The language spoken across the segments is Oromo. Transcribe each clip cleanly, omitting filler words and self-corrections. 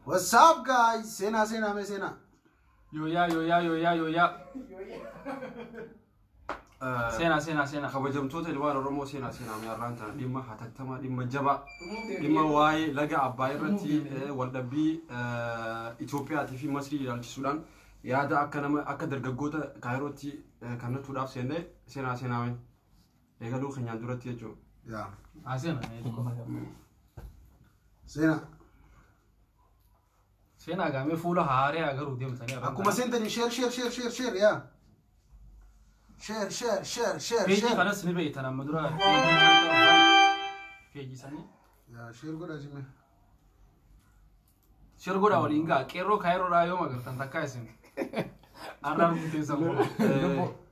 What's up guys? Seenaa seenaa mee seenaa. Yooyaa yooyaa yooyaa yooyaa. Seenaa seenaa seenaa. Kabajamtoota ilmaan Oromoo, seenaa seenaa mee. Har'aan tana dhimma hatattamaa, dhimma jabaa, dhimma waa'ee laga Abbaay irratti waldhabbii Itoophiyaatii fi Masrii ilaalchisuudhaan yaada akka nama akka dargaggoota Kaayirootti kan natuudhaaf seennee. Seenaa seenaa mee eegaluu keenyaan duratti jechuudha. Yaa. Haa seenaa. Seenaa. Seenaa gaamee fuula haaree agaruu deemtanii har'aan Akkuma tana. seentanii share, share, share, share, share, yaa. Share, share, share, share, Peejii share. kanas ni beektan amma dura peejii sanii. Yaa, share godhaa jimee. Share godhaa waliin ga'a. Qeerroo Kaayiroodhaa yoo magartan takkaa isin. Har'aan murteessan kun.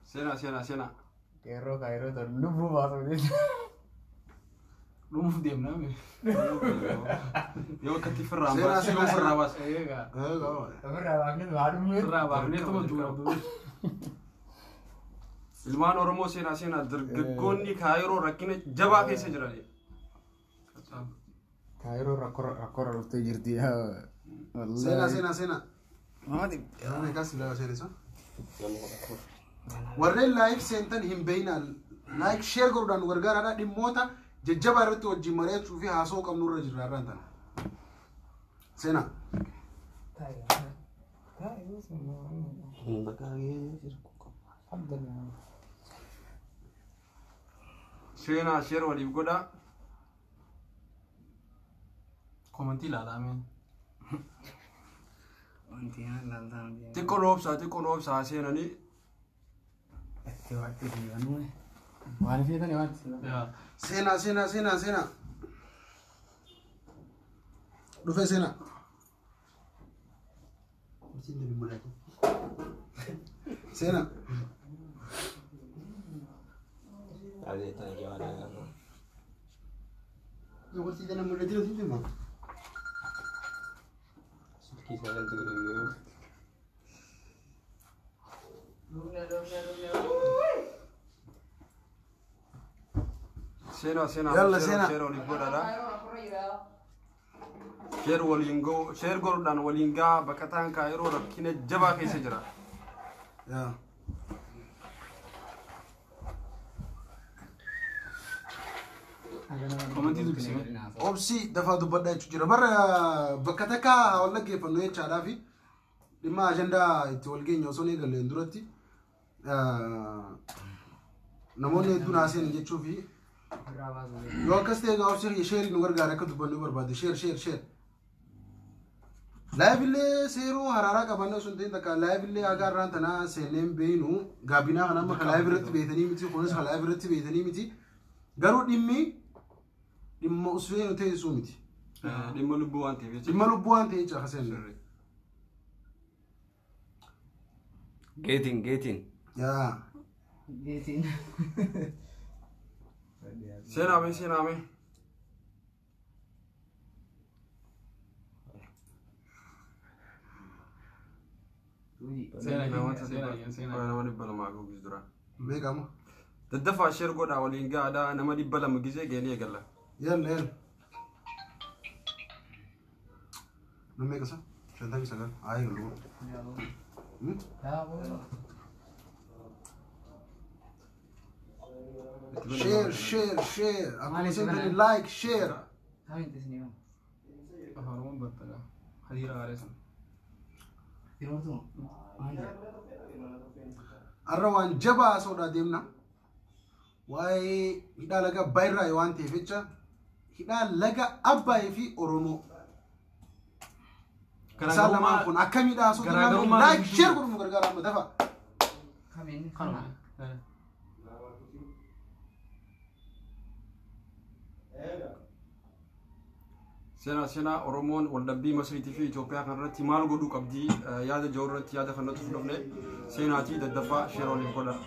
Seenaa seenaa seenaa. Qeerroo Kaayiroo ta'u lubbuu baasuuf jecha. Dhumuuf deemna. Yoo akkatti firraan Seenaa, baas seenaa, yoo firraa baas. Eegaa. Eegaa. Ofirraa baafnee haa dhumnu. Irraa baafnee tuma duula duula. Ilmaan Oromoo, seenaa seenaa. Dargaggoonni Kaayiroo rakkina jabaa keessa jiran. Kaayiroo rakkoorra dhuftee jirti. Seenaa seenaa seenaa. Maali? Nama meeqaa si seenisa? Warreen live seentan hin beeyna, like share godhuudhaan nu gargaaraadha. Dhimmoota jajjabaa irratti wajjin mari'achuu fi haasa'uu qabnu irra jirra har'aan tana. Seenaa. Seenaa, share waliif godhaa. Komantii ilaalaa mee. Wanti laaltaa. Xiqqoo dhoobsaa, xiqqoo dhoobsaa seenanii. Itti waatti deemanuu. Waan feetanii waan. Yaa. Seenaa seenaa seenaa seenaa. Dhufee seenaa. Seenaa. Dubartii tana mul'atii nuti hima. Seenaa seenaa. Yalla, share seenaa. Share waliif godhaadha. Share waliin ga'u, share godhuudhaan waliin ga'a. Baqataan Kaayiroo rakkina jabaa keessa jira. Yaa. Komantii dubbisime. Obsi dafaa dubbadhaa jechuu jira. Bara bakka takka wal dhaggeeffannu jechaadhaa fi dhimma ajandaa itti wal geenye osoo hin eegalleen duratti namoonni hedduun haaseen jechuu fi yoo akkas ta'e egaa obsi share nu gargaara akka dubbannu barbaade. Share, share, share. Live illee seeruu haraaraa qabanne osoo hin ta'in, takka live illee haga har'aan tanaa seenneen beeynu gaabinaa kana amma ka live irratti beeytanii miti, kunis ka live irratti beeytanii miti, garuu dhimmi dhimma usfee nu teessuu miti. Dhimma lubbuu waan ta'eef jechuudha. Dhimma lubbuu waan ta'eef jecha akka seenne. Geetiin geetiin. Yaa. Geetiin. Seenaa mee, seenaa mee. Seenaa Namoota seenaa seenaa. Nama 200 googis dura. Beekamu. Daddafaa share godhaa waliin ga'aadha. Nama 200 gizee geenee eegalla. Yalla yalla. Nama meeqa isa? 59. Haa eegalu. Share, share, share. Akkuma seentanii like share. Afaan Oromoon bartaadha. Hadiira haaraa sana. Har'a waan jabaa haasa'uudhaa deemna. Waa'ee hidhaa laga Abbaay irraa waan ta'eef jecha, hidhaa laga Abbaay fi Oromoo. Isaan lamaan kun akkamiidha haasa'uu deemna. Garaagarummaa Like share godhuun nu gargaara amma dafa. Kanuma. Seenaa seenaa. Oromoon waldhabbii Masriitii fi Itoophiyaa kanarratti maal godhuu qabdi yaada jiru irratti yaada kan nuti dhufne. Seenaatii daddafaa share waliif godha.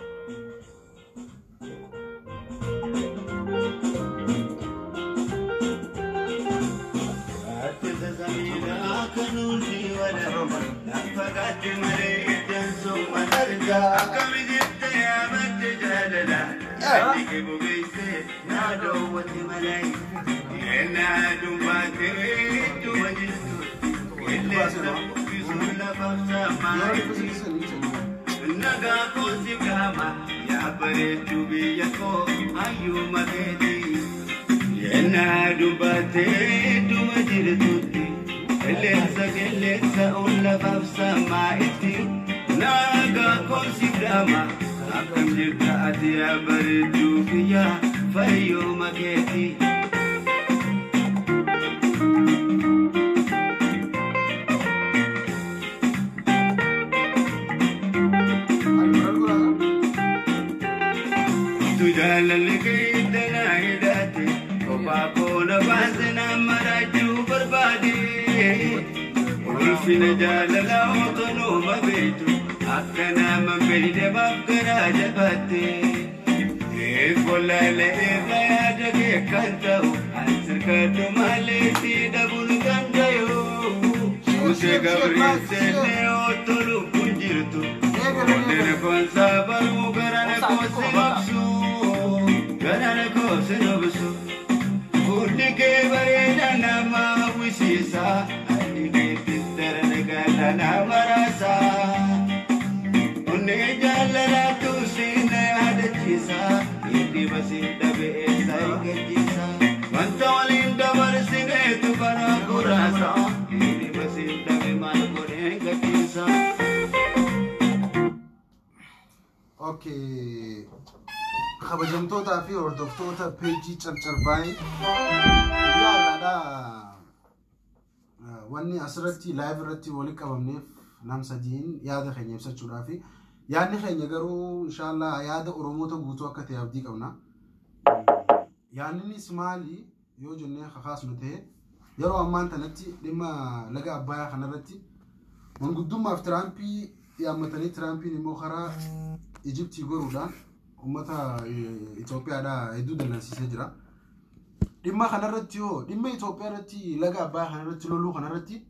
Okay. Kabajamtootaa fi hordoftoota peejii Carcarbaayii guyyaa wanni asirratti live irratti walitti qabamneef nam sadiin yaada keenya ibsachuudhaafi yaadni keenya garuu inshallah yaada Oromoota guutuu akka ta'e abdii qabna. Yaadninis maali yoo jennee kakaasnu ta'e yeroo ammaan tanatti dhimma laga Abbayyaa kanarratti manguddummaaf Tiraampii yaammatanii Tiraampiin immoo karaa Ijiptii goruudhaan uummata Itoophiyaadhaa hedduu dallansiisee jira. Dhimma kanarratti yoo dhimma Itoophiyaa irratti laga Abbayyaa kanarratti loluu kanarratti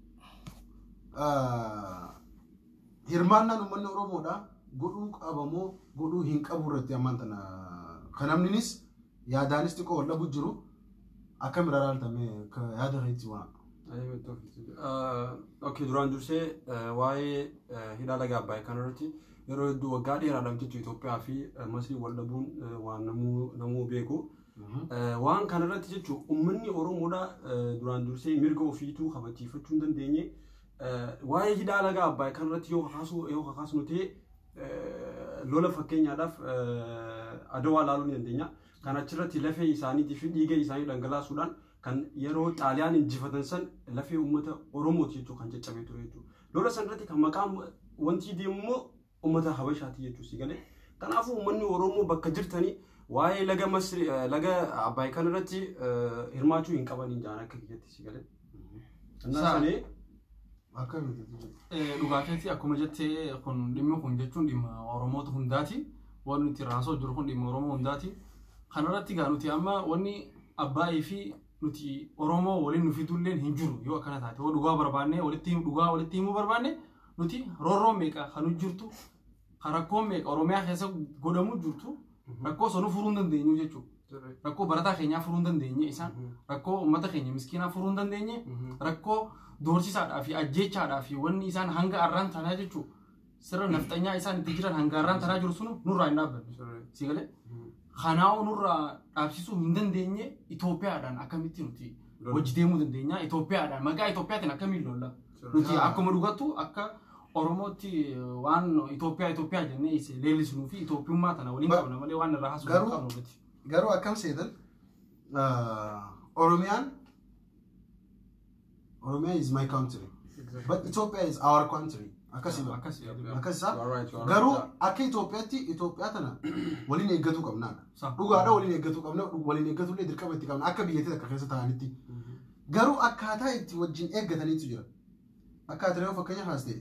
hirmaannaan uummanni Oromoodhaa godhuu qabamoo godhuu hin qabu irratti ammaan tana kan namninis yaadaanis xiqqoo wal dhabu jiru akkam irraa ilaaltame yaada keetti waan. Okay, duraan dursee waa'ee hidha laga Abbayyaa kanarratti yeroo hedduu waggaa dheeraadhaaf jechuun Itoophiyaa fi Masrii wal dhabuun waan namuu beeku. Waan kanarratti jechuun uummanni Oromoodhaa duraan dursee mirga ofiituu kabachiifachuu hin dandeenye. Waa'ee hidha laga Abbayyaa kanarratti yoo kakaasnu ta'e lola fakkeenyaadhaaf Adawaa ilaaluu ni dandeenya. Kan achirratti lafee isaaniitii fi dhiiga isaanii dhangalaasuudhaan kan yeroo Xaaliyaan injifatan san lafee uummata Oromooti jechuun kan caccabee ture jechuudha. Lola san irratti kan maqaan wanti deemu immoo uummata Habashaati jechuudha si galee. Kanaafuu uummanni Oromoo bakka jirtanii waa'ee laga Masri laga Abbaay kanarratti hirmaachuu hin qaban hin jaan akka kiyyatti si galee. Innaa Akkamitti? Dhugaateetti akkuma jettee kun dhimmi kun jechuun dhimma Oromoota hundaati. Wanni nuti raasoo jiru kun dhimma Oromoo hundaati. Kanarratti gaa nuti amma wanni Abbaayii fi nuti Oromoo waliin nu fidulleen hin jiru yoo akkana taate. Yoo dhugaa barbaanne walitti dhugaa walitti himuu barbaanne nuti roorroo meeqa kan jirtu kan rakkoon meeqa Oromiyaa keessa godhamu jirtu rakkoo sanuu furuu hin dandeenyu jechuudha. Rakkoo barataa keenyaa furuu hin dandeenye isaan rakkoo uummata keenya miskiinaa furuu hin dandeenye rakkoo doorsisaadhaa fi ajjeechaadhaa fi wanni isaan hanga arraan tanaa jechuudha. Sirna nafxanyaa isaan itti jiran hanga arraan tanaa jiru sunu nurraa hin dhaabbanne. Si galee? Kanaa'uu nurraa dhaabsisuu hin dandeenye Itoophiyaadhaan akkamitti nuti hojii deemuu dandeenya Itoophiyaadhaan maqaa Itoophiyaatiin akkamiin lolla. Nuti akkuma dhugattu akka Oromootti waan Itoophiyaa Itoophiyaa jennee leellisnuu fi Itoophiyummaa tana waliin qabna malee waan irraa haasofnu hin qabnu miti. Garuu akkam seetan Oromiyaan Oromia is my country. But Ethiopia is our country. Akkasii Akkasii garuu akka Itoophiyaatti Itoophiyaa tana waliin eeggatuu qabnaadha. Dhugaadha waliin eeggatuu qabna waliin eeggatullee dirqama itti qabna akka biyyattii takka keessa ta'anitti. Garuu akkaataa itti wajjin eeggataniitu jira. Akkaataa yeroo fakkeenya kaas ta'e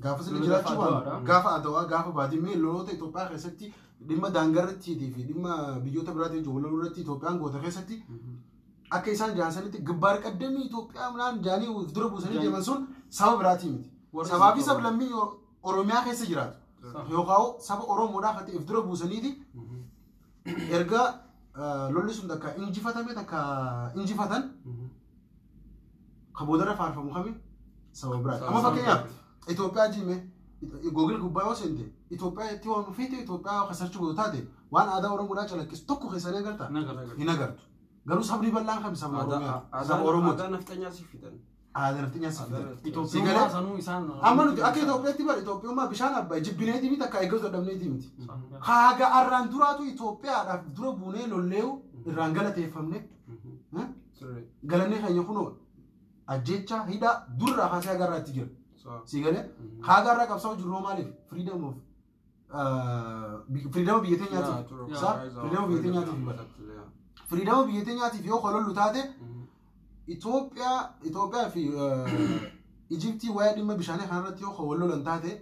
gaafa sirri jiraachuu baanu gaafa Adawaa gaafa Baadimmee loloota Itoophiyaa keessatti dhimma daangarrattii fi dhimma biyyoota biraatiin wal loluu irratti Itoophiyaan goota keessatti akka isaan jaansanitti gibbaar qaddamii Itoophiyaa midhaan jaanii dura buusanii deeman sun saba biraatii miti. Sabaa fi sablammii Oromiyaa keessa jiraatu. Yookaan saba Oromoodhaa kan ta'e dura buusaniiti Erga lolli sun takka injifatame takka injifatan ka boodarra faarfamu kami saba biraati. Amma fakkeenyaaf Itoophiyaa jime Google gubbaa yoo seente Itoophiyaa itti waan feete Itoophiyaa kasarchuu gootu taate waan aadaa Oromoodhaa calaqqisu tokko keessanii agartaa? Hin agartu. Garuu sabni bal'aan kami saba Oromiyaa. Saba Oromooti. Aadaa nafxanyaa si fidan. Aadaa nafxanyaa si fidan. Itoophiyummaa sanuu isaan. Amma nuti akka Itoophiyaatti bara Itoophiyummaa bishaan Abbaay jibbineetii miti akka eeggatu dadhabneetii miti. Haaga arraan duraatu Itoophiyaadhaaf dura buunee lolleewu irraan galateeffamne. Galanni keenya kunoo ajjecha hidhaa durraa kaasee agarraatti jira. Si galee haaga irraa qabsaa'u jirru maaliif freedom of freedom biyya teenyaatiif freedom biyya teenyaatiif freedom biyya teenyaatiif yoo kolollu taate Itoophiyaa fi Ijiptii waa'ee dhimma bishaanii kanarratti yoo wal lolan taate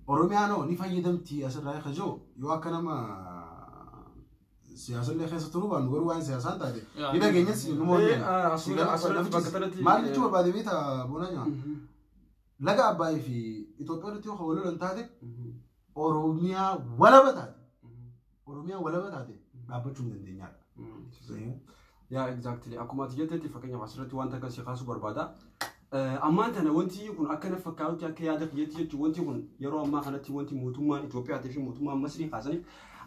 Oromiyaan ni fayyadamti asirraa akka jiru yoo akka nama siyaasallee keessa turuu baannu garuu waan siyaasaan taate ni dhageenyas nu mormina. Maal jechuu barbaade beektaa Boonaa nyaa? Laga Abbaayii fi Itoophiyaa irratti yoo wal lolan taate Oromiyaa walaba taate Oromiyaa walaba taate dhaabbachuu hin dandeenyaadha. Yaa exactly akkuma ati jettetti fakkeenyaaf asirratti wanta akkasii kaasuu barbaada. Ammaan tana wanti kun akka na fakkaatutti akka yaada kiyyaatti jechuun wanti kun yeroo ammaa kanatti wanti mootummaan Itoophiyaatii fi mootummaan Masrii kaasaniif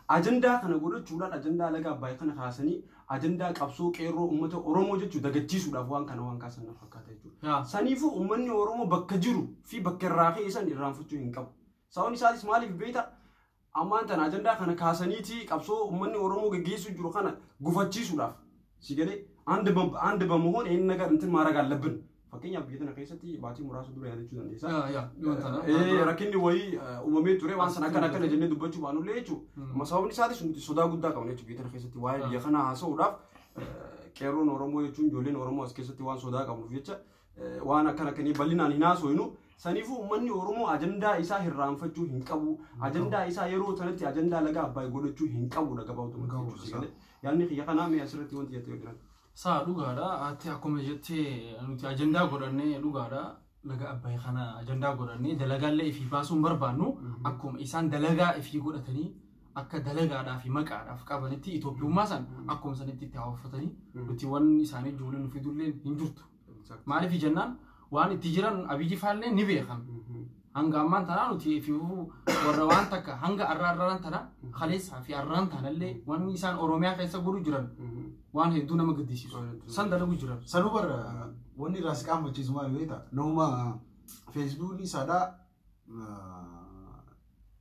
ajandaa kana godhachuudhaan ajandaa laga Abbaay kana kaasanii ajandaa qabsoo qeerroo uummata Oromoo jechuun dagachiisuudhaaf waan kana waan kaasan na fakkaata jechuudha. Saniifuu uummanni Oromoo bakka jiru fi bakka irraa ka'e san irraanfachuu hin qabu. Sababni isaatis maaliif beektaa? Ammaan tana ajandaa kana kaasaniiti qabsoo uummanni Oromoo gaggeessuu jiru kana gufachiisuudhaaf si galee አንድ በመሆን ይህን ነገር እንትን ማድረግ አለብን። Fakkeenyaaf biyya tana keessatti baatii muraasa dura yaadachuu dandeessa. Rakkinni wayii uumamee ture waan sana akkana akkana jennee dubbachuu baanullee jechuudha. Sababni isaatis nuti sodaa guddaa qabna jechuudha biyya tana keessatti waa'ee biyya kanaa haasa'uudhaaf qeerroon Oromoo jechuun ijoolleen Oromoo as keessatti waan sodaa qabnuuf jecha waan akkana akkanii bal'inaan hin haasofnu. Saniifuu uummanni Oromoo ajandaa isaa hirraanfachuu hin qabu. Ajandaa isaa yeroo sanatti ajandaa laga Abbaay godhachuu hin qabudha gabaabumatti jechuudha. Yaadni kiyya kanaa mee asirratti wanti jettee yoo jiraatu. Saa dhugaadha. Ati akkuma jettee nuti ajandaa godhannee dhugaadha. Laga Abbaay kana ajandaa godhannee dalagaallee ifii baasuun barbaannu akkuma isaan dalagaa ifii godhatanii akka dalagaadhaa fi maqaadhaaf qabanitti Itoophiyummaa san akkuma sanitti itti hawwafatanii nuti wanni isaanii ijoollee nu fidullee hin jirtu. Maaliif jennaan waan itti jiran Abiyyi faallee ni beekan. Hanga ammaan tanaa nuti ifii warra waan takka hanga arraa tanaa kaleessaa fi arraan tanallee wanni isaan Oromiyaa keessa godhu jiran waan hedduu nama gaddisiisu. San dalagu jiran. Sanuu bara wanni irraa si qaanfachiisu maali beektaa? Nama feesbuukni isaadhaa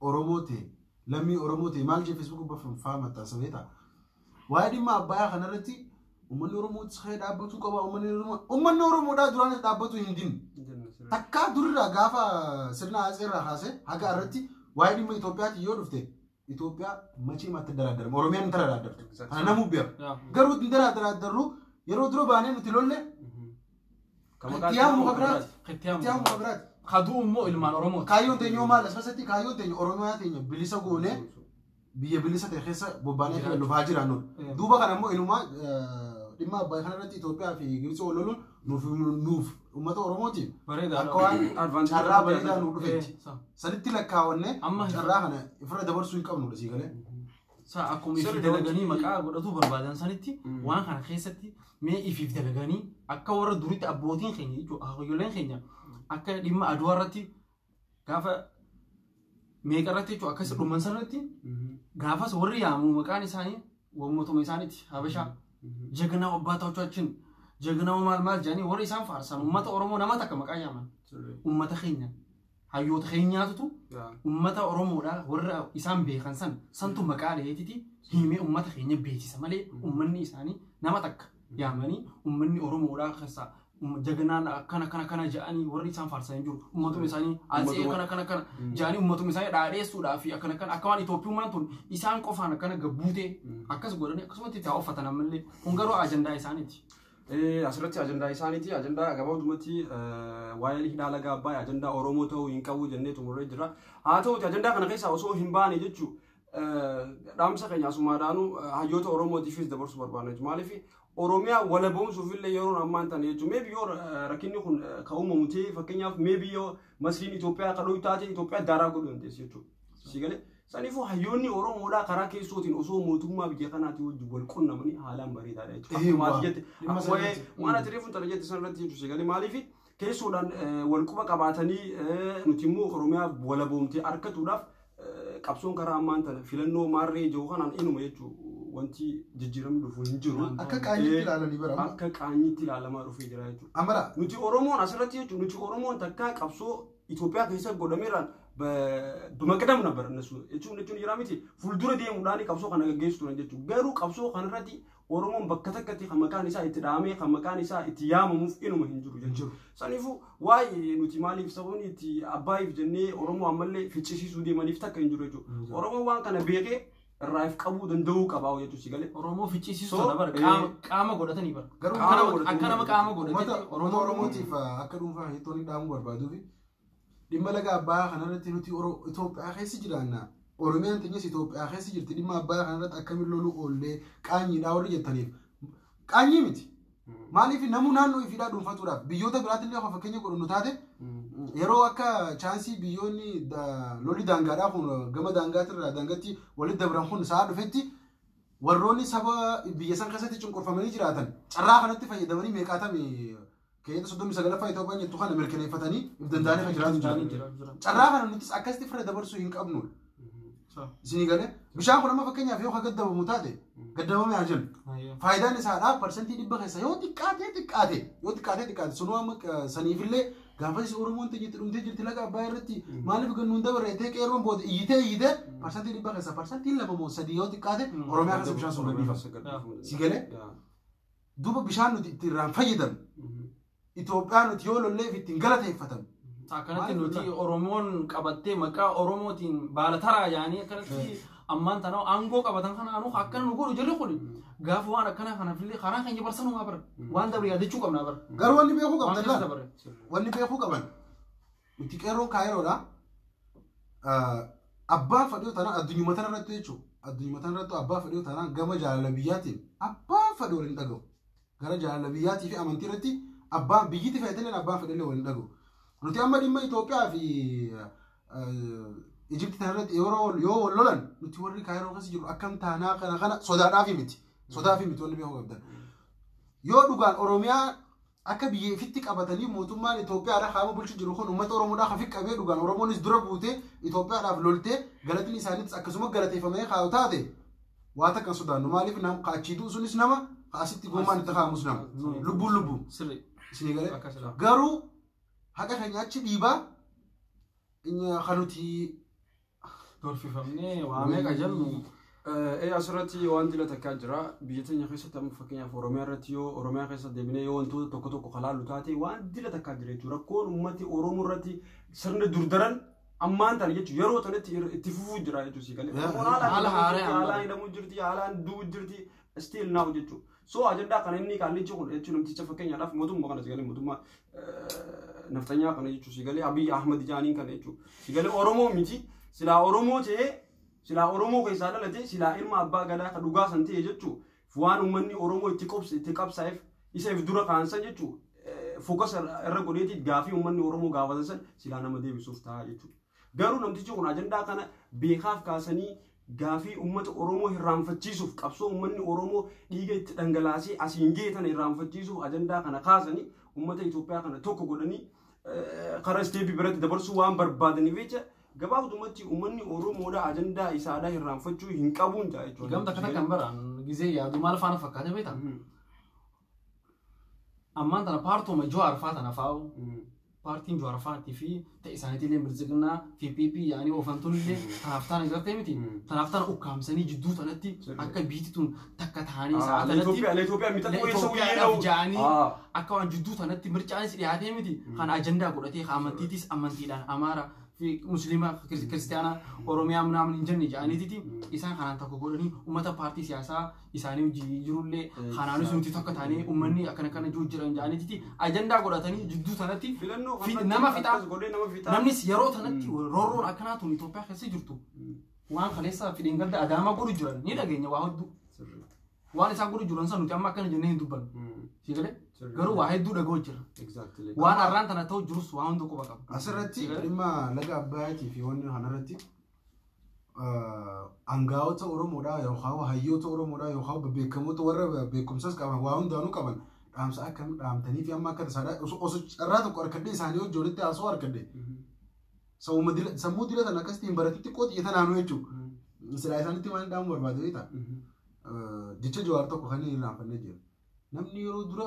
Oromoo ta'e lammii Oromoo ta'e maal jee feesbuuk gubbaa fa'aa maxxansa beektaa? Waa'ee dhimma Abbayaa kanarratti uummanni Oromoo sahee dhaabbatuu qaba. Uummanni Oromoodhaa duraanis dhaabbatu hin dinne. Takkaa durirraa gaafa sirna Atsee irraa kaasee haga irratti waa'ee dhimma Itoophiyaatti yoo dhufte Itoophiyaa machii maatti daraaddarama. Oromiyaan hin daraaddartu. Kana namuu beeku. Garuu hin daraaddarru yeroo dura baanee nuti lolle Qixxiyaa muka biraati. Qixxiyaa muka biraati. Kaduu immoo ilmaan Oromooti. Kaayyoon teenya maal as keessatti kaayyoon teenya Oromiyaa teenya bilisa goonee biyya bilisa ta'e keessa bobbaanee kan dhufaa jiraannu. Duuba kana immoo ilumaa dhimma Abbaay kanarratti Itoophiyaa fi Gibxii wal loluun nuuf uummata Oromootiif akka waan carraa bareedaa nuuf dhufetti. Sanitti lakkaawwannee carraa kana ofirra dabarsuu hin qabnudha sii galee. Saa akkuma ifi dalaganii maqaa godhatu barbaadan sanitti waan kana keessatti mee ifiif dalaganii akka warra duritti abbootiin keenya jechuudha akaakayyooleen keenya akka dhimma Aduwaa irratti gaafa meeqa irratti jechuudha akkas dhuman sanatti gaafas warri yaamu maqaan isaanii uummatuma isaaniiti Habashaa ጀግናው አባቶቻችን ጀግናው ማል ማል ጃኒ warri isaan faarsan uummata Oromoo nama takka maqaa yaaman uummata keenya hayyoota keenyaatutu uummata Oromoodha warra isaan beekan san santu maqaa dheetiti himee uummata keenya beeksisa malee uummanni isaanii nama takka yaamanii uummanni Oromoodha keessa jagnaan akkana akkana akkana jedhanii warri isaan faarsanii jiru uummatuma isaanii Atsee akkana akkana akkana jedhanii uummatuma isaanii dhaadheessuudhaa fi akkana akkana akka waan Itoophiyummaan tun isaan qofaan akkana gabbuutee akkas godhanii akkasumatti itti uffatan ammallee kun garuu ajandaa isaaniiti. Asirratti ajandaa isaaniiti. Ajandaa gabaabumatti waa'ee hidhaa laga Abbaay ajandaa Oromoo ta'uu hin qabu jennee xumurree jira. Haa ta'uti ajandaa kana keessaa osoo hin baane jechuu dhaamsa keenya asumaadhaanuu hayyoota Oromootiifis dabarsuu barbaanna jechuudha. Maaliif Oromiyaa walaboomsuuf illee yeroo ammaan tana jechuudha. Meebi yoo rakkinni kun kan uumamu ta'e fakkeenyaaf meebi yoo Masriin Itoophiyaa kadhoo taate Itoophiyaa daaraa godhuu dandeessi jechuudha. Si galee Saniifuu hayyoonni Oromoodhaa karaa keessootiin osoo mootummaa biyya kanaatii wajjin wal qunnamanii haalaan bareedaadha jechuudha. Akkuma ati jette, Dhimma akkuma sanarratti. waan ati reefu tana jette sanarratti jechuudha sagalee maaliif keessoodhaan wal quba qabaatanii nuti immoo Oromiyaa walaboomtee argatuudhaaf qabsoon karaa ammaan tana filannoo maarree jiru kanaan inuma jechuudha wanti jijjiiramni dhufu hin jiru. Akka qaanyitti ilaalanii bara amma. Akka qaanyitti ilaalamaa dhufee jira jechuudha. Amara Nuti Oromoon asirratti jechuudha nuti Oromoon takkaa qabsoo Itoophiyaa keessa godhameeraan በመቅደም ነበር እነሱ jechuun jechuun jira miti fuuldura deemuudhaan qabsoo kana gaggeessu turan jechuudha. Garuu qabsoo kanarratti Oromoon bakka takkatti kan maqaan isaa itti dhahamee kan maqaan isaa itti yaamamuuf inuma hin jiru jechuudha. Saniifuu waa'ee nuti maaliif sababni itti abbaayiif jennee Oromoo ammallee ficcisiisuu deemaniif takka hin jiru jechuudha. Oromoon waan kana beekee irraa if qabuu danda'uu qabaa jechuudha si galee. Oromoo ficcisiisu So, tana bara qaama godhatanii bara. Garuu Akka qaama nama- godhatanii Akka nama bara. qaama uummata godhatetti uummata Oromootiif akka dhuunfaa heettoonni dhaamuu barbaaduu fi dhimma laga Abbayaa kanarratti nuti Itoophiyaa keessa jiraanna. Oromiyaan teenyas Itoophiyaa keessa jirti. Dhimma Abbayaa kanarratti akkamiin loluu oollee qaanyiidhaa warri jettaniif. Qaanyii miti. Maaliif namuu naannoo ifiidhaa dhuunfatuudhaaf biyyoota biraatti illee fakkeenya godhannu taate yeroo akka chaansii biyyoonni lolli daangaadhaa kun gama daangaatirraa daangatti walitti dabran kun sa'a dhufetti warroonni saba biyya san keessatti cunqurfamanii jiraatan carraa kanatti fayyadamanii meeqaatame keeyyata 39ffaa Itoophiyaan jettu kana mirkaneeffatanii if danda'anii kan jiraatu jira. Carraa kana nutis akkasitti fira dabarsuu hin qabnu. Isinii galee bishaan kun amma fakkeenyaaf yoo ka gaddabamu taate gaddabame haa jennu. Faayidaan isaadhaa 100% keessa yoo xiqqaatee xiqqaate yoo xiqqaatee xiqqaate sunuu amma saniifillee gaafas Oromoon teenyetti dhumtee jirti laga Abbayaa irratti maaliif gannuun dabarreetee qeerroon booda iyyitee iyyitee 100% keessa 2% moo 3% yoo xiqqaate Oromiyaa keessa bishaan sun gadhiifama. Si galee duuba bishaan nuti itti irraan fayyadamnu Itoophiyaan nuti yoo lolleef ittiin galateeffatamnu. Akkanatti nuti Oromoon qabattee maqaa Oromootiin baala taraa yaanii akkanatti ammaan tana aangoo qabatan kana anuu akkana nu godhu jirri kun gaafa waan akkana kanaafillee karaa keenya barsanumaa bara waan dabre yaadachuu qabnaa bara. Garuu wanni beekuu Waan qabdan keessa laala. dabre. Wanni beekuu qaban nuti qeerroon kaayiroodha. Abbaan fadhii taanaan addunyuma tana irratti jechuudha. Addunyuma tana irratti abbaa fadhii taanaan gama jaalala biyyaatiin abbaan fadhii waliin dhaga'u. Gara jaalala biyyaatii fi amantii irratti abbaan biyyiti feetilleen abbaan fadhillee waliin dhaga'u. Nuti amma dhimma Itoophiyaa fi Ijipti tana irratti yeroo yoo wal lolan nuti warri kaayiroo keessa jiru akkam taanaa kana kana sodaadhaafi miti. Sodaafi miti wanni beekuu qabdan. Yoo dhugaan Oromiyaa akka biyya ifitti qabatanii mootummaan Itoophiyaadha qaama bulchu jiru kun uummata Oromoodhaa hafi qabee dhugaan Oromoonis dura buutee Itoophiyaadhaaf loltee galatni isaaniitis akkasuma galateeffamee kaa'u taate waa takka hin sodaannu maaliif nam kaachiituu sunis nama kaasitti gommaan itti kaa'amus nama lubbuun lubbuu Sirri. isinii galee Akkasidha. garuu haqa keenya achi dhiibaa kan nuti Dorfifamnee waa meeqa jennu Asirratti wanti la takkaa jira. Biyya teenya keessatti amma fakkeenyaaf Oromiyaa irratti yoo Oromiyaa keessa deebinee yoo wantoota tokko tokko kalaallu taate waan dila takkaa jira jechuudha. Rakkoon uummati Oromoo irratti sirna durdaran ammaan tana jechuudha yeroo tanatti itti fufuu jira jechuudha si galee. Rakkoon Haala haalaan haaraa jirti, haalaan hidhamuu jirti, haalaan du'uu jirti, still now jechuudha. So ajandaa kana inni qaallichi kun jechuun namticha fakkeenyaadhaaf mootummaa kana si galee mootummaa naftanyaa kana jechuudha si galee Abiy Ahmed Jaaniin kana jechuudha. Si galee Oromoo miti silaa Oromoo ta'ee silaa Oromoo keessaa dhalate silaa ilma abbaa gadaa ka dhugaa san ta'e jechuu waan uummanni Oromoo itti qobse itti qabsaa'eef isa if dura kaansan jechuu fokas irra godheeti gaafii uummanni Oromoo gaafatan san silaa nama deebisuuf ta'a jechuudha. Garuu namtichi kun ajandaa kana beekaaf kaasanii gaafii uummata Oromoo hirraanfachiisuuf qabsoo uummanni Oromoo dhiiga itti dhangalaasee asiin ga'e tana hirraanfachiisuuf ajandaa kana kaasanii uummata Itoophiyaa kana tokko godhanii karaa isteepii biratti dabarsuu waan barbaadaniif jecha gabaabumatti uummanni Oromoodha ajandaa isaadhaa hirraanfachuu hin qabuun jaa jechuudha. Gamta akkana kan baraan gizee yaadu maal faana fakkaate beektaa? Ammaan tana paartuma Jawaar faa tana faa'u paartiin Jawaar faatii fi ta'e isaaniitillee Biltsiginnaa fi PP yaanii oofantullee tanaaf taana gartee miti. Tanaaf taana ukkaamsanii jidduu tanatti akka biitti tun takka ta'anii sa'a tanatti Itoophiyaa miidhaguu eessa Itoophiyaadhaaf wayii ja'anii akka waan jidduu tanatti mircaanis dhiyaatee miti kan ajandaa godhatee amantiitis amantiidhaan Amaara fi Musliima Kiristiyaana Oromiyaa ምናምን hin jenne ja'aniititi isaan kanaan tokko godhanii uummata paartii siyaasaa isaanii hojii jirullee kanaanis nuti tokko taanee uummanni akkana akkana jiru jiran ja'aniititi ajandaa godhatanii jidduu tanatti Filannoo nama fixaa godhee nama fixaa. namnis yeroo tanatti roorroon akkanaa tun Itoophiyaa keessa jirtu waan kaleessa fideen gadda Adaamaa godhu jiran ni dhageenya waa hedduu waan isaan godhu jiran san nuti amma akkana jennee hin dubbannu. Si galee garuu waa hedduu dhaga'u jira. Exactly. Waan har'aan tana ta'u jirus waa hunda quba qaba. Asirratti dhimma laga Abbayaatii fi wanni kanarratti Angaa'ota Oromoodhaa yookaan hayyoota Oromoodhaa yookaan beekamoota warra beekumsas qaban waa hundaanuu qaban dhaamsa akkam dhaamtanii fi amma akka tasaadhaa osoo carraa tokko harkadhee isaanii hojii walitti haasoo harkadhee sammuu dilatan akkasitti hin baratin xiqqoo xiyyeeta naannoo jechuudha. Silaa isaanitti waan dhaamu barbaade beektaa? Jecha Jawaar tokko kan inni irraanfannee jira. Namni yeroo dura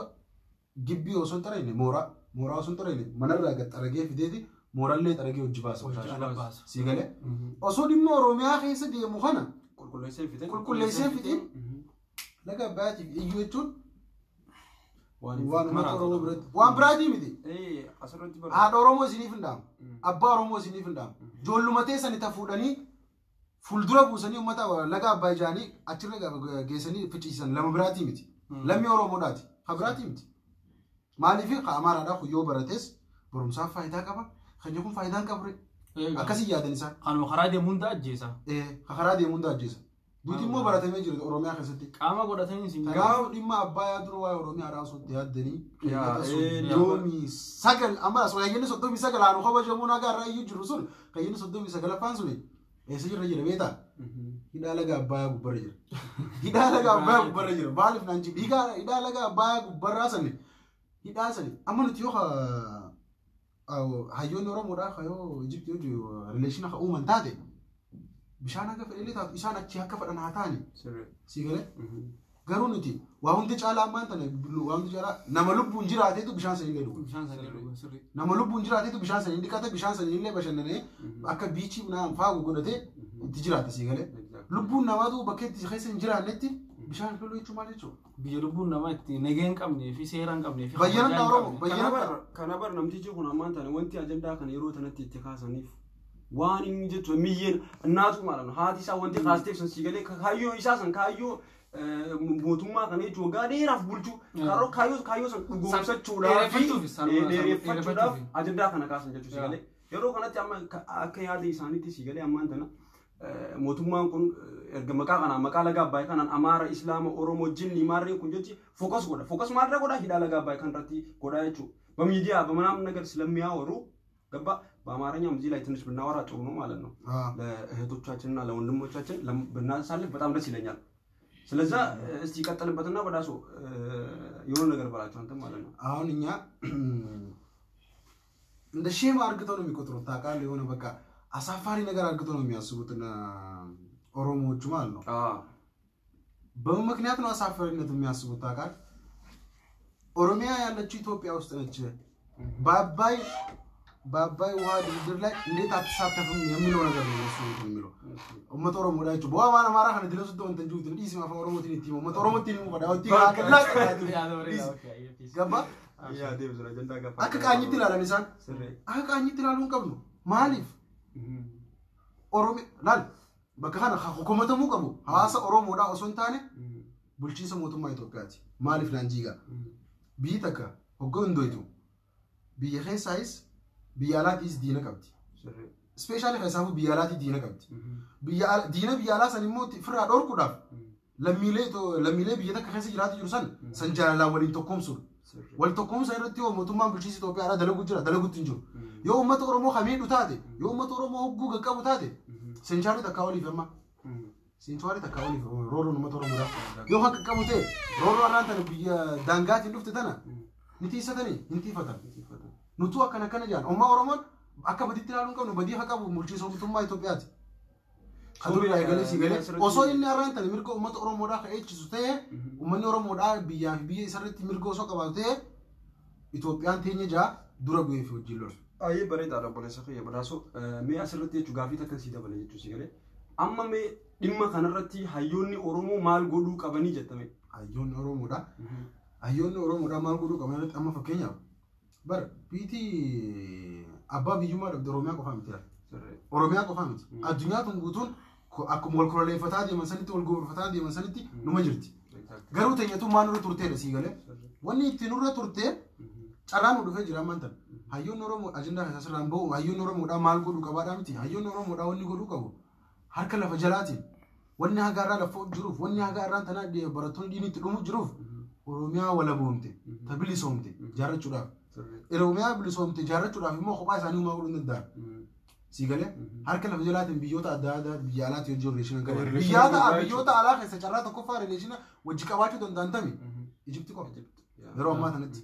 gibbii osoo hin xarayne mooraa osoo hin xarayne manarraa gad xaragee fideeti mooraallee xaragee hojii baasa. Hojii ala baasa. Si galee? Osoo dhimma Oromiyaa keessa deemu kana Qulqulleessee fixee. Qulqulleessee fixee. Laga Abbayaatiif iyyuu jechuun waan uummata Oromoo biratti waan biraatii miti. Asirratti bara. Haadha Oromoo isiniif hin dhaamu. Abbaa Oromoo isiniif hin dhaamu. Ijoolluma teessanii ta fuudhanii fuuldura buusanii uummata laga Abbaay jaanii achirra geessanii ficcisiisan lama biraatii miti. Lammii Oromoodhaati. Ha biraatii miti. Maaliif ka Amaaraadhaa kun yoo barates barumsaaf faayidaa qaba. Kan kun faayidaa hin qabu. Akkasii yaadan isaan. Kanuma karaa deemu hunda ajjeesa. Ka karaa deemu hunda ajjeesa. Duuti immoo baratamee jira Oromiyaa keessatti. Qaama godhatanii isin Gaafa dhimma Abbayaa dura waa'ee Oromiyaa osoo itti yaaddanii 39 amma asoo kayyinni 39 aanu kabajamuun haga irraa iyyuu jiru sun kayyinni 39ffaan suni eessa jirra jira beektaa? Hidhaa laga Abbayaa gubbarra jira. Hidhaa laga Abbayaa gubbarra jira. Maaliif naan jiru? Hidhaa laga Abbayaa gubbarraa sani hidhaa sani amma nuti yoo hayyoonni Oromoodhaa yoo Ijiptii hojii relation akka uuman taate bishaan akka fedhillee taatu isaan achi akka fedhan haa ta'ani. Si galee? Garuu nuti waa hundi caalaa ammaan tana waa hundi caalaa nama lubbuun jiraateetu bishaan sanillee dhuga. Bishaan sanii dhuga sirrii. Nama lubbuun jiraateetu bishaan sanii dhiqata, bishaan sanillee bashannanee akka beach naan faagu godhatee itti jiraata, si galee. Lubbuun namaatu bakka itti keessa hin jiraannetti bishaan loluu jechuun maal jechuudha? Biyya lubbuun namaa itti nagee hin qabnee fi seera hin qabnee fi Bayyana kabajaa hin Oromoo, qabne. bayyana. Kana bar namtichi kun ammaan tana wanti ajandaa kana yeroo tanatti itti kaasaniif waan inni jechuun miyyeen naatu maal haati isaa wanti kaasteef san si galee kaayyoo isaa san kaayyoo mootummaa kana jechuun waggaa dheeraaf bulchuu kaayyoo san dhugoomsachuudhaaf Dheereffachuufi, dheereffachuudhaaf dheereffachuufi. ajandaa kana kaasan jechuun si galee yeroo kanatti amma akka yaada isaaniitti si galee ammaan tana mootummaan kun erga maqaa kanaan maqaa laga Abbaay kanaan Amaara, Islaama, Oromoo, Jinni maarreen kun jechi focus godha. Focus maalirra godha? Hidhaa laga Abbaay kan irratti godha jechuudha. በሚዲያ በምናምን ነገር ስለሚያወሩ ገባ በአማርኛም እዚህ ላይ ትንሽ ብናወራ ጥሩ ነው ማለት ነው። ለእህቶቻችንና ለወንድሞቻችን ብናሳልፍ በጣም ደስ ይለኛል። ስለዛ እስቲ ይቀጥልበትና በዳሶ የሆነ ነገር በላቸው አንተም ማለት ነው። አሁን እኛ እንደ shame አርግተው ነው የሚቆጥሩት ታውቃለህ። የሆነ በቃ አሳፋሪ ነገር አርግተው ነው የሚያስቡት እነ ኦሮሞዎቹ ማለት ነው። በምን ምክንያት ነው አሳፋሪነት የሚያስቡት ታውቃለህ? ኦሮሚያ ያለችው ኢትዮጵያ ውስጥ ነች። በአባይ ውሃ ድርድር ላይ እንዴት አትሳተፍም የሚለው ነገር ነው እሱ እንትን የሚለው uummata Oromoodha jechuudha. Bu'aa waan Amaaraa kana dilesutti wanta hin jiruuti. Dhiisima afaan Oromootiin itti hima. Uummata Oromootiin himu fadhaa. Wanti gabaa akka qaanyitti ilaalan isaan. Akka qaanyitti ilaaluu hin qabnu. Maaliif? Oromiyaa laal bakka kana hukumatamuu qabu hawaasa Oromoodhaa osoo hin taane bulchiinsa mootummaa Itoophiyaati. Maaliif naan jiigaa? Biyyi takka hoggaa hundoytu biyya keessaayis biyya alaatiis diina qabdi. Especially keessaafuu biyya alaatii diina qabdi. Biyya diina biyya alaa san immoo ofirraa dhorkuudhaaf lammiilee biyya takka keessa jiraatu jiru san jaalalaan waliin tokkoomsuudha. Wal tokkoomsa irratti yoo mootummaan bulchiinsa Itoophiyaadhaa dalagu jira dalagutti hin jiru. Yoo uummata Oromoo kamiidhu taate, yoo uummata Oromoo hogguu qaqqabu taate, century takkaa oliif amma century takkaa oliif roorroon uummata Oromoodhaaf. Yoo kan qaqqabu ta'e roorroo har'aan tana biyya daangaatiin dhufte tana ni tiisatanii hin tiifatan. Nutuu akkana akkana jedhan ummaa Oromoon akka badiitti ilaaluu hin qabnu, badii haa qabu bulchiinsa mootummaa Itoophiyaati. Kan durii eegalee si galee osoo inni har'aan tana mirga uummata Oromoodhaa kan eegsisu ta'e, uummanni Oromoodhaa biyyaa fi biyya isarratti mirga osoo qabaatu ta'e, Itoophiyaan teenya ja'a dura bu'ee fi wajjin lolu. Ayyee, bareedaadha obboleessa kiyya badhaasoo. Mee asirratti jechuun gaafii takkan sii dabala jechuun si galee. Amma mee dhimma kanarratti hayyoonni Oromoo maal godhuu qabanii jettame? Hayyoonni Oromoodhaa. Hayyoonni Oromoodhaa maal godhuu qaban irratti amma fakkeenyaaf bara biitii abbaa biyyummaa dhabde Oromiyaa qofaa miti. Oromiyaa qofaa miti. Addunyaa tun guutuun akkuma wal kololeeffataa deeman sanitti wal gobirfataa deeman sanitti numa jirti. Garuu teenyatummaa nurra turteedha, sii galee. Wanni itti nurra turtee carraa nu dhufee jira ammaan tana. Hayyoonni Oromoo ajandaa keessaa sirraan bahu hayyoonni Oromoodhaa maal godhuu qabaadhaa miti. Hayyoonni Oromoodhaa wanni godhuu qabu harka lafa jalaatiin wanni haga irraa lafa jiruuf wanni haga irraan tanaa barattoonni diinii itti dhumu jiruuf Oromiyaa walaboomte ta bilisoomte jaarrachuudhaaf. Oromiyaa bilisoomte jaarrachuudhaaf immoo kophaa isaanii uumaa godhuu hin danda'an. Si galee harka lafa jalaatiin biyyoota adda addaa biyya alaatti hojii relation qaban. Relation Biyyoota gurguddaa biyyoota alaa keessa carraa tokkoffaa relation wajji qabaachuu danda'an tami Ijipti qofa. Yeroo ammaa kanatti.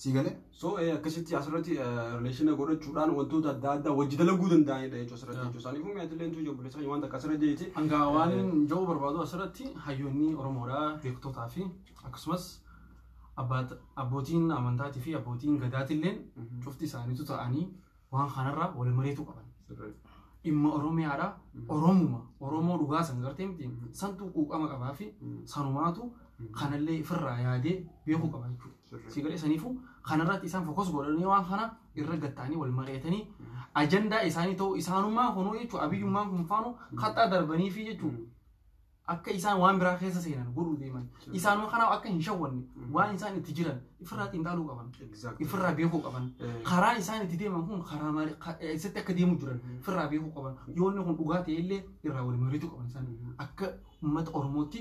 Si galee So akkasitti asirratti relation godhachuudhaan wantoota adda addaa wajji dalaguu danda'anidha jechuudha asirratti jechuudha. Saniifuu mi'aatillee tu obboleessa keenya waan takka asirra jeeti. Hanga waan jedhu barbaadu asirratti hayyoonni Oromoodhaa beektotaa fi akkasumas abbootiin amantaatii fi abbootiin gadaatilleen cufti isaaniitu ta'anii waan kanarra wal mareetu qaban. Dhimma Oromiyaadhaa Oromuma Oromoo dhugaa san gartee miti santu quuqama qabaa fi sanumaatu kanallee ifirraa yaadee beekuu qaba jechuudha. Si galee saniifuu kanarratti isaan focus godhanii waan kana irra gatta'anii wal mari'atanii ajandaa isaanii ta'uu isaanummaa kunuu jechuudha abiyyummaan kun faanu kaxxaa darbanii fi jechuudha. Akka isaan waan biraa keessa seenan godhuu deeman. Isaanuma kanaaf akka hin shawwanne waan isaan itti jiran ifirraa xiinxaluu qaban. Ifirraa beekuu qaban. Karaan isaan itti deeman kun karaa maali eessatti akka deemu jiran ifirraa beekuu qaban. Yoo inni kun dhugaa ta'e illee irraa wal mari'achuu qaban isaan. Akka uummata Oromootti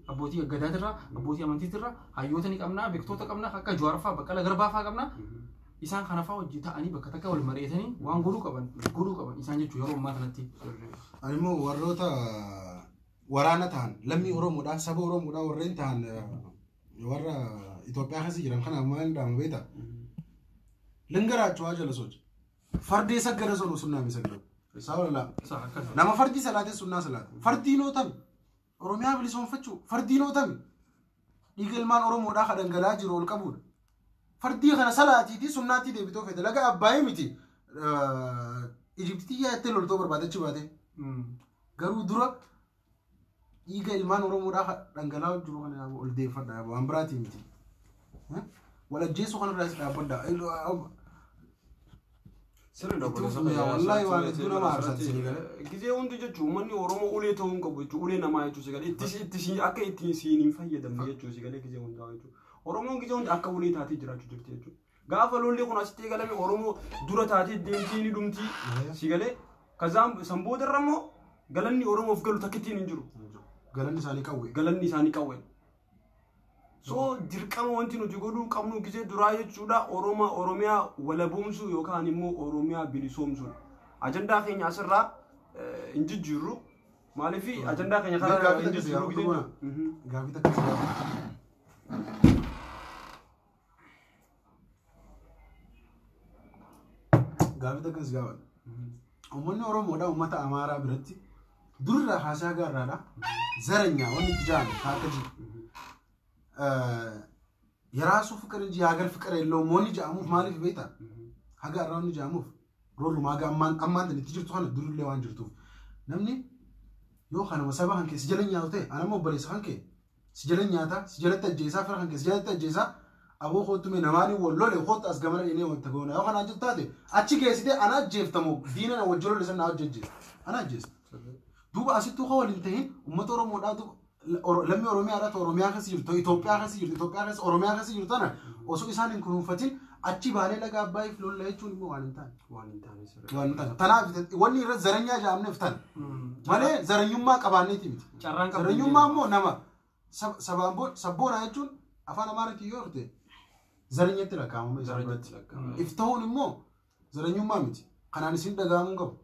abbootii gadaatirraa abbootii amantiitirraa hayyoota ni qabnaa beektoota qabnaa akka Jawaar fa'aa Baqqalaa Garbaa fa'aa qabnaa. Isaan kana fa'aa hojii ta'anii bakka takka wal mari'atanii waan godhuu qaban isaan jechuudha yeroo ammaa kanatti. Ani immoo warroota waraana ta'an lammii Oromoodhaan saba Oromoodhaan warreen ta'an warra Itoophiyaa keessa jiran kanaaf maal dhaamu beektaa? Lingaraachuu jala socha. Fardee saggada sonu sunnaa mi saggadu. Sababa laa. Nama fardii salaatee sunnaa salaata. Fardii nootami. Oromiyaa bilisoomfachuu fardii nootami. Dhiiga ilmaan Oromoodhaa kan dhangala'aa jiru ol qabuudha. Fardii kana salaatiitii sunnaatti deebitoo fete laga Abbaayee miti. Ijiptii yaattee loltoo barbaadachi baate. Garuu dura dhiiga ilmaan Oromoodhaa kan dhangala'aa jiru kana ol deeffadha waan biraatii miti. Wal ajjeesuu kanarraas dhaabbadha. Sirriidha obboleessa Itti keenya. wallahi waan hedduu nama aarsaati isinii galee. Gizee hundi jechuun uummanni Oromoo ulee ta'uu hin qabu jechuudha. Ulee namaa jechuudha si galee. Itti itti akka ittiin siin hin fayyadamne jechuudha si galee gizee hundaa jechuudha. Oromoon gizee hundi akka ulee taatee jiraachuu jirti jechuudha. Gaafa lolli kun asitti eegalame Oromoo dura taatee deemtii ni dhumtii si galee. Kazaan san boodarra immoo galanni Oromoof galu takkittiin hin jiru. Galanni isaanii qawwee. Galanni isaanii qawwee. So dirqama wanti nuti godhuu qabnu gizee duraa jechuudha Oromiyaa walaboomsuu yookaan immoo Oromiyaa bilisoomsuudha. Ajandaa keenya asirraa hin jijjiirru. Maaliif ajandaa keenya karaa Gaaffii hin takka si jijjiirru gaafatu gizee goona. Gaaffii takka si gaafatu. Gaaffii takka si gaafatu. Uummanni Oromoodhaa uummata Amaaraa biratti durirraa haasaa gaarraadha. Zaranyaa wanni itti jedhame akka jiru. የራሱ ፍቅር እንጂ የሀገር ፍቅር የለውም። ወኒ ጃሙፍ ማሊፍ ቤታ ሀገር ራውን ጃሙፍ ሮሉ ማጋ አማን አማን itti jirtu kana durillee waan jirtuuf namni yoo kanuma saba kan kee si jala nyaatu ta'e anammoo obboleessa kan kee si jala nyaata si jalatti ajjeesaa fira kan kee si jalatti ajjeesaa aboo kootu mee namaanii wal lole kootu as gamana dheenee wanta goona yoo kanaan jettu taate achi geessitee ana ajjeeftamoo diina na wajji lole sana na ajjeessa ana ajjeessa duuba asittuu ka waliin tahin uummata Oromoodhaa lammii Oromiyaadhaa Oromiyaa keessa jirtu Itoophiyaa keessa jirtu Itoophiyaa keessa Oromiyaa keessa jirtu tana osoo isaan hin kunuunfatin achi baanee laga Abbaayiif lolla jechuun immoo waan hin taane. Waan hin taane sirriidha. Waan hin taane. Tanaaf wanni irra zaranyaa jaamneef tana malee zaranyummaa qabaanneeti miti. Carraan qabdu. Zaranyummaa immoo nama sabboonaa jechuun afaan Amaaraatiin yoo ta'e zaranyatti lakkaa'amama isaan biratti. If ta'uun immoo zaranyummaa miti. Kanaan isin dhaga'amuu hin qabu.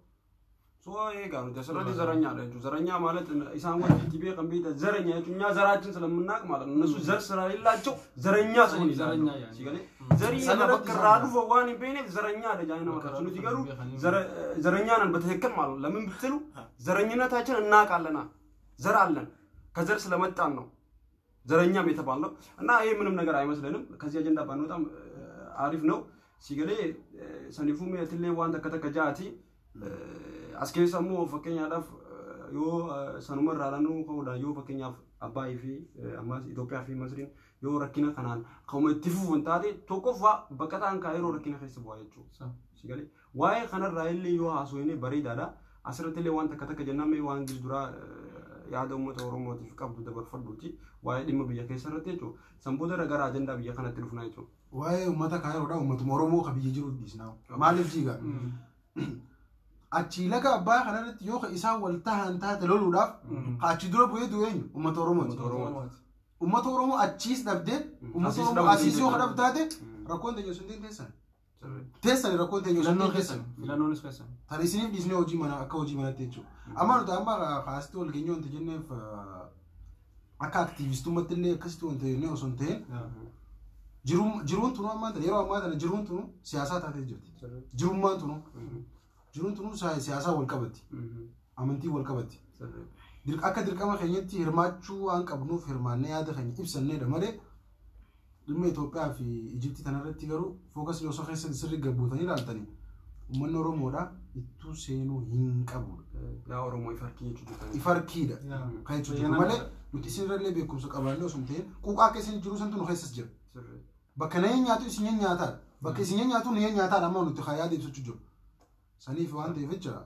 So egaa nuti asirratti ዘረኛ jechuudha. ዘረኛ ማለት isaan wanti itti beekan beekta ዘረኛ jechuun እኛ ዘራችን ስለምናውቅ ማለት ነው። እነሱ ዘር ስለሌላቸው ዘረኛ ስሙን ይዛሉ። ዘረኛ ያ ሲገሌ ዘሪ Sana bakka irraa dhufa waan hin beekneef ዘረኛ dha jaanii nama kaksu. Nuti garuu ዘረኛ ነን በትክክል ማለት ነው። ለምን ብትሉ ዘረኝነታችን እናውቃለና ዘር አለን። ከዘር ስለመጣን ነው ዘረኛም የተባልነው እና ይሄ ምንም ነገር አይመስለንም። ከዚህ አጀንዳ ባንወጣም አሪፍ ነው። ሲገሌ ሰኒፉ ትሌ waan takka takka jaati as keessa immoo fakkeenyaadhaaf yoo sanuma irraa ilaallu ka'uudhaan yoo fakkeenyaaf Abbaayii fi ammas Itoophiyaa fi Masriin yoo rakkina kanaan ka'uma itti fufuun taate tokkoffaa baqataan Kaayiroo rakkina keessa bu'aa jechuudha. Sigalee waa'ee kanarraa illee yoo haasofne bareedaadha. Asirratti illee waan takka takka jennaan mee waan duraa yaada uummata Oromootiif qabdu dabarfadhuuti waa'ee dhimma biyya keessa irratti jechuudha. San booda irra gara ajandaa biyya kanatti dhufna jechuudha. Waa'ee uummata Kaayiroodhaa uummatuma Oromoo ka biyya jiru dhiisnaa. Maaliif jiiga? Achi laga Abbaa kanarratti yoo isaan wal tahan taate loluudhaaf achi dura bu'ee du'e eenyu uummata Oromooti. Uummata Oromoo achiis dhabdee uummata Asiis Oromoo dhabuu asiis yoo dandeenya. kadhabu taate rakkoon teenya sun teessan. Teessani rakkoon teenya osoo Filannoon hin keessan. keessan. Filannoonis keessan. Tan isiniif dhiisnee hojii mana akka hojii manatti jechuudha. Amma nuti amma kaasitti wal geenyee wanti jenneef akka aktiivistummaatti illee akkasitti wanti jennee osoo hin ta'in jiruun tunu ammaa tana yeroo ammaa tana jiruun tunu siyaasaa taatee jirti. Jirummaan tunu jiruun tunu siyaasaa wal qabatti. Amantii wal qabatti. Akka dirqama keenyatti hirmaachuu waan qabnuuf hirmaannee yaada keenya ibsanneedha malee dhimma Itoophiyaa fi Ijiptii tanarratti garuu fookasni osoo keessa sirrii gabbuutanii ilaaltanii uummanni Oromoodha ittuu seenuu hin qabudha. Yaa Oromoo ifarkii jechuudha. Ifarkiidha. Kan jechuudha malee nuti isinirrallee beekumsa qabaannee osoo hin ta'in quuqaa akka isin jiru santu nu keessas jira. Bakka na nyaatu isin nyaataadha. Bakka isin nyaatu nu nyaataadha amma nuti kan yaada ibsachuu jiru. Saniif waan ta'eef jecha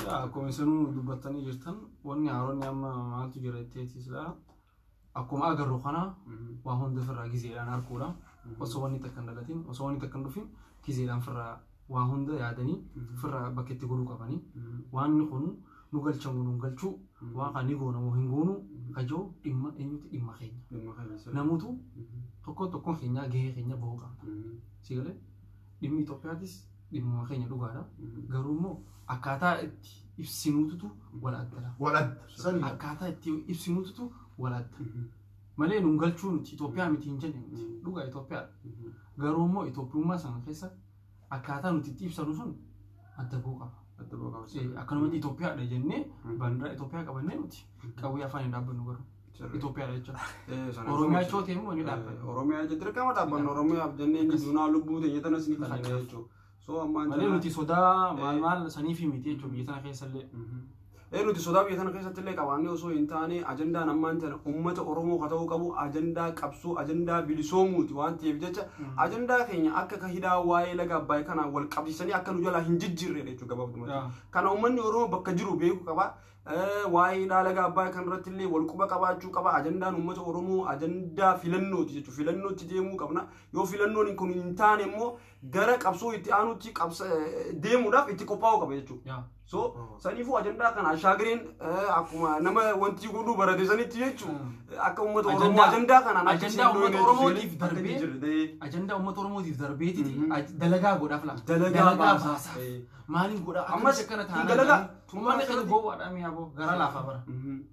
Akkuma isinuu dubbattanii jirtan wanni haaronni amma maaltu jira jetteetis dha. Akkuma agarru kana waa hunda ofirraa gizeedhaan arguudha. Osoo wanni takka hin dhalatin osoo wanni takka hin dhufin gizeedhaan ofirraa waa hunda yaadanii ofirraa bakka itti godhuu qabanii. Waanni kun nu galchamu nu galchuu waan kana ni goonamu hin goonu kajoo dhimma eenyuti dhimma keenya. Namoota tokko tokkoon keenyaa gahee keenya bahuu qabna. Si galee dhimmi Itoophiyaatis dhimma keenya dhugaadha. Garuu immoo akkaataa itti ibsinuututu wal addala. Wal adda. Sanii. Akkaataa itti ibsinuututu wal adda. Malee nun galchuu nuti Itoophiyaa miti hin jenne nuti. Dhugaa Itoophiyaadha. Garuu immoo Itoophiyummaa sana keessa akkaataa nuti itti ibsanu sun adda bahuu qaba. Akkanumatti Itoophiyaadha jennee bandiraa Itoophiyaa qabannee nuti qawwee afaan hin dhaabbannu garuu. Itoophiyaadha jechuudha. Oromiyaa chootee immoo ni dhaabbanna. Oromiyaa jechuun dirqama dhaabbanna Oromiyaaf jennee inni dunaa lubbuu teenya tanas ni kanneen jechuudha. So ammaan Malee nuti sodaa maal maal saniif miti jechuudha biyya tana keessallee. Nuti sodaa biyya tana keessatti illee qabaannee osoo hin taane ajandaan ammaan tana uummata Oromoo ka ta'uu qabu ajandaa qabsoo ajandaa bilisoomuuti waan ta'eef jecha ajandaa keenya akka ka hidhaa waa'ee laga Abbaay kanaan wal qabsiisanii akka nu jalaa hin jijjiirre jechuudha gabaabumatti. Kana uummanni Oromoo bakka jiru beekuu qaba. Waa'ee hidhaa laga Abbaay kanarratti illee wal quba qabaachuu qaba. Ajandaan uummata Oromoo ajandaa filannooti jechuudha. Filannootti deemuu qabna. Yoo filannoon kun hin taane immoo gara qabsoo itti aanutti deemuudhaaf itti qophaa'uu qaba jechuudha. So saniifuu ajandaa kana ashaagireen akkuma nama wanti godhuu barate sanitti jechuudha. Akka uummata Oromoo ajandaa kanaan akka Ajandaa uummata Oromootiif darbee ajandaa uummata Oromootiif darbeetiti dalagaa godhaaf laata. Dalagaa baasaaf. Maaliin godhaa Ammas akkana hin taanaan dalagaa. Uummanni keenya gowwaadha mi'a boo gara laafaa bara.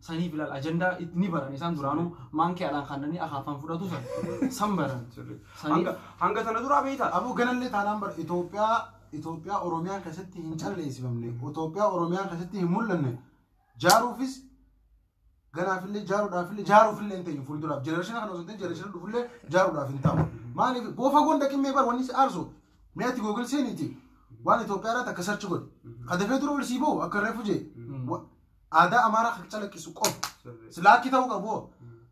Saniif ilaal ajandaa ni baran isaan duraanuu maankiyaadhaan kannanii akaafaan fudhatu san baran. Saniif Hanga tana duraa beektaa? Aboo ganallee taanaan bara Itoophiyaa Oromiyaa keessatti hin calleessifamne Itoophiyaa Oromiyaa keessatti hin mul'anne jaaruufis ganaafillee jaaruudhaafillee jaaruufillee hin teenyu fuulduraaf jenereeshina kana osoo hin ta'in jenereeshina dhufullee jaaruudhaaf hin ta'u. Maaliif goofa gonda qimmee bar wanni si aarsu mi'a itti googil seeniiti waan Itoophiyaa irratti akka sarchi godhe kadafee dura ol sii ba'u akka reefu jee aadaa Amaaraa kan calaqqisu qofa silaakki ta'uu qabu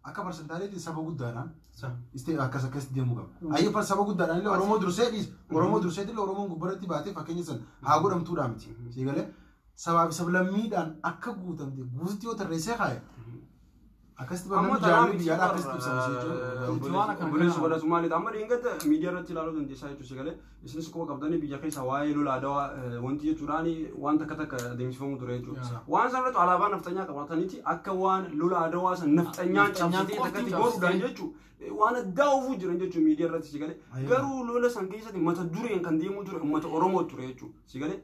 akka parsantaaleetiin saba guddaadhaan istee akkas akkasitti deemuu qaba. Ayyee saba guddaadhaan illee Oromoo dursee dhiis Oromoo dursee illee Oromoon gubbaratti baatee fakkeenya san haa godhamtuudhaa miti. Sii galee sabaa fi sablammiidhaan akka guutamte guututti yoo tarreessee kaaye akkasitti Amma barnamni tanaa jaalli miti biyyaadhaa akkasitti ibsama jechuudha. Obboleessi badhaatu maalidha? Amma dhiingata miidiyaa irratti ilaaluu dandeessaa jechuudha sagalee. Isinis quba qabdanii biyya keessa waa'ee lola adawaa wanti jechuudhaan waan takka takka adeemsifamu ture jechuudha. Waan sana irratti alaabaa nafxanyaa qabataniiti akka waan lola adawaa san nafxanyaan cabsitee takkatti goruudhaan jechuudha. Waan addaa oofuu jiran jechuudha miidiyaa irratti sagalee. Garuu lola san keessatti mata dureen kan deemuu ture uummata Oromoo ture jechuudha sagalee.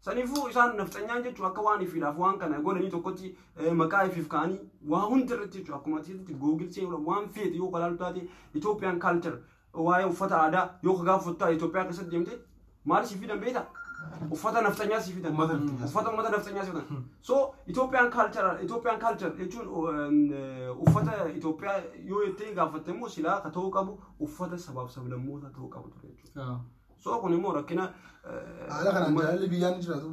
Saniifuu isaan nafxanyaan jechuun akka waan ifiidhaaf waan kana godhanii tokkotti maqaa ifiif ka'anii waa hundi irratti jechuudha akkuma asitti googil seenuudha waan feete yoo kalaalu taate Itoophiyaan kaalchar waa'ee uffata aadaa yoo ka gaafa taate Itoophiyaa keessatti deemte maal si fidan beektaa? Uffata nafxanyaa si fidan. Uffata uummata nafxanyaa si fidan. So Itoophiyaan kaalchar Itoophiyaan kaalchar jechuun uffata Itoophiyaa yoo jettee gaafatte immoo silaa ka ta'uu qabu uffata sabaaf sablammoota ta'uu qabu ture jechuudha. So kun immoo rakkina Haala kanaan jaalalli biyyaa ni jiraatu.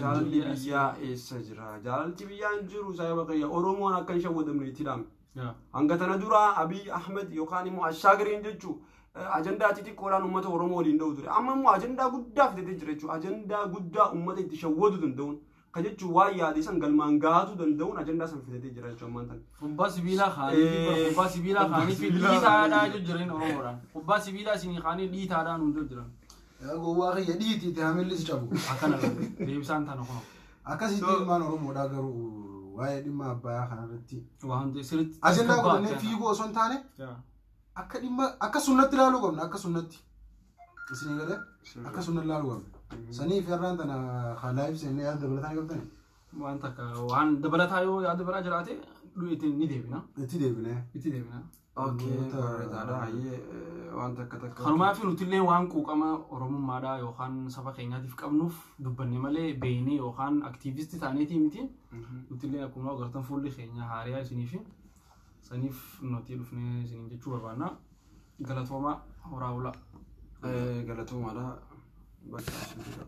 Jaalalli biyyaa eessa jira? Jaalalli biyyaa hin jiru saayiba qayya Oromoon akka hin shawwadamne itti dhaame. Hanga tana dura Abiy Ahmed yookaan immoo Ashaagiriin jechuun ajandaa xixiqqoodhaan uummata Oromoo waliin dha'u ture. Amma immoo ajandaa guddaa fidatee jira jechuudha. Ajandaa guddaa uummata itti shawwaduu danda'uun. Ka jechuun waan yaade san galmaan gahatuu danda'uun ajandaa san fidatee jira jechuudha ammaan tana. Kubbaa sibiilaa kaanii kubbaa sibiilaa kaanii fi dhiitaadhaa jiran Oromoodhaan. Kubbaa sibiilaa isinii kaanii dhiitaadhaan hundoo jiran. Yaa gowwaa kiyya dhiitii itti hamilli si cabu. Akkana deebisaan tana kun. Akkasitti ilmaan Oromoodhaa garuu waa'ee dhimma Abbayyaa kanarratti Waa hundi sirriitti. ajandaa godhannee fiiguu osoo hin taane Akka dhimma akka sunnatti ilaaluu qabna, akka sunnatti. Isinii galee akka sunnatti ilaaluu qabna. Saniif har'aan tana live seennee yaada dabalataa ni qabdani? Waan takka waan dabalataa yoo yaada biraa jiraate ittiin ni deebina. Itti deebinee. Itti deebina. Okay, bareedaadha. Hayyee, waan takka takka. Kanumaaf nutillee waan quuqama Oromummaadhaa yookaan saba keenyaatiif qabnuuf dubbanne malee beeynee yookaan aktiivistii taaneetii miti. Nutillee akkuma agartan fuulli keenya haariyaa isinii fi saniif nuti dhufnee isiniin jechuu barbaanna. Galatoomaa, horaa bulaa. Galatoomaadha. Bakka isin jira.